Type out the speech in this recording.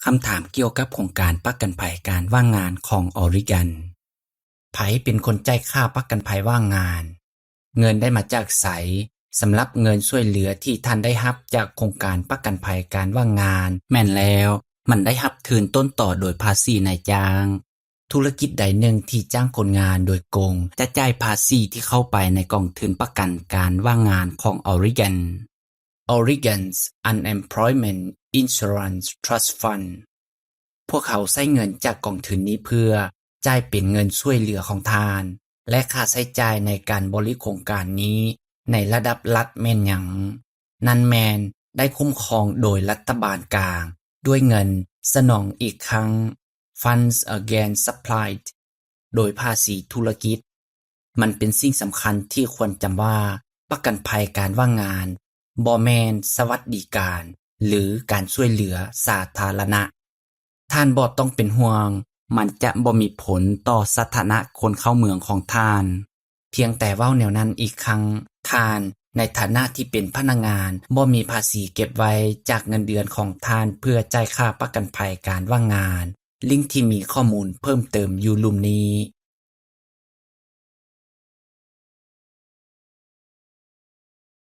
ຄຳຖາມກ່ຽວກັບໂຄງການປະກັນໄພການວ່າງງານຂອງອອຣິແກນ. ໃຜເປັນຄົນຈ່າຍຄ່າປະກັນໄພວ່າງງານ? ເງິນໄດ້ມາຈາກໃສ? ສຳລັບເງິນຊ່ວຍເຫຼືອທີ່ທ່ານໄດ້ຮັບຈາກໂຄງການປະກັນໄພການວ່າງງານ, ແມ່ນແລ້ວ, ມັນໄດ້ຮັບຄືນຕົ້ນຕໍໂດຍພາສີນາຍຈ້າງ. ທຸລະກິດໃດໜຶ່ງທີ່ຈ້າງຄົນງານໂດຍກົງຈະຈ່າຍພາສີທີ່ເຂົ້າໄປໃນກອງທຶນປະກັນການວ່າງງານຂອງອອຣິແກນ. Oregon's Unemployment Insurance Trust Fund. ພວກເຮົາໃຊ້ເງິນຈາກກອງທຶນນີ້ເພື່ອຈ່າຍເປັນເງິນຊ່ວຍເຫຼືອຂອງທ່ານ ແລະ ຄ່າໃຊ້ຈ່າຍໃນການບໍລິໂຄງການນີ້ໃນລະດັບລັດແມ່ນຫຍັງ? ນັ້ນແມ່ນໄດ້ຄຸ້ມຄອງໂດຍລັດຖະບານກາງດ້ວຍເງິນສະໜອງອີກຄັ້ງ Funds Again Supplied ໂດຍພາສີທຸລະກິດ. ມັນເປັນສິ່ງສຳຄັນທີ່ຄວນຈຳວ່າ ປະກັນໄພການວ່າງງານບໍ່ແມ່ນສະຫວັດດີການ ຫຼື ການຊ່ວຍເຫຼືອສາທາລະນະ. ທ່ານບໍ່ຕ້ອງເປັນຫ່ວງ, ມັນຈະບໍ່ມີຜົນຕໍ່ສະຖານະຄົນເຂົ້າເມືອງຂອງທ່ານ. ພຽງແຕ່ເວົ້າແນວນັ້ນອີກຄັ້ງ, ທ່ານໃນຖານະທີ່ເປັນພະນັກງານບໍ່ມີພາສີເກັບໄວ້ຈາກເງິນເດືອນຂອງທ່ານເພື່ອຈ່າຍຄ່າປະກັນໄພການວ່າງງານ. ລິ້ງທີ່ມີຂໍ້ມູນເພີ່ມເຕີມຢູ່ລຸ່ມນີ້